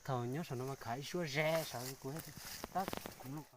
Thaum nyob saum no mas khav ib suab ze saud kuv tab kuv mloog.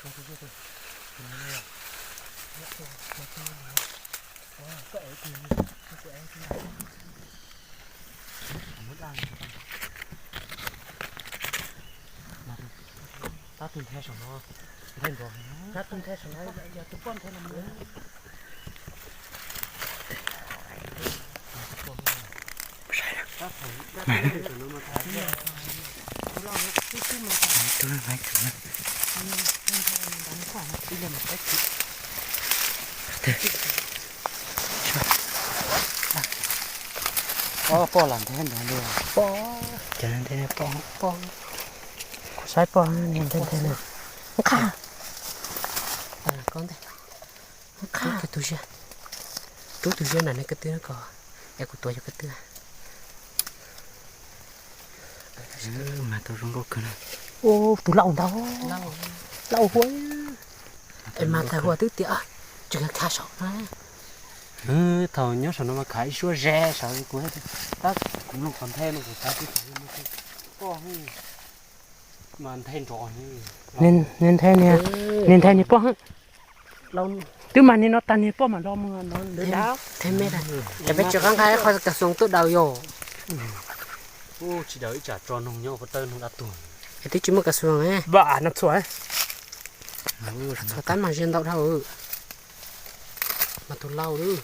Tab tus nthe saum no, nthe nrov. Tab tus nthe saum no yog tus poj nthe no mus. Poj lam nthe ntawd li. Poj, cov nthe poj, poj. Kuv saib poj nthe nthe na. Qha. Qha. Rub kiag tus ziab, rub tus ziab nram nws ko tw ko, es kuv tuav yog ko tw. Mas tau zoo nkauj kawg na. Tus laus ntag. Laus huaj. Es mas thaum huaj twb tias tseem khav saum na. Thaum nyob saum no mas khav ib suab ze saum kuv, tab kuv mloog qhov nthe no kuv xav tias poj mas nthe nrov. Niag nthe, niag nthe niag poj. Twb mas niag no tag niag poj mam los mus no. Peb tsis qab nqa qhov kas xoos tuaj daws yom. Tsis daws ib tsam tso noog nyob ua taw noog dab tuag. Es twb tsis muaj kas xoos. Vam no txhua. Txhua tab mas zia ntau dhau. Mas tus laus lawm.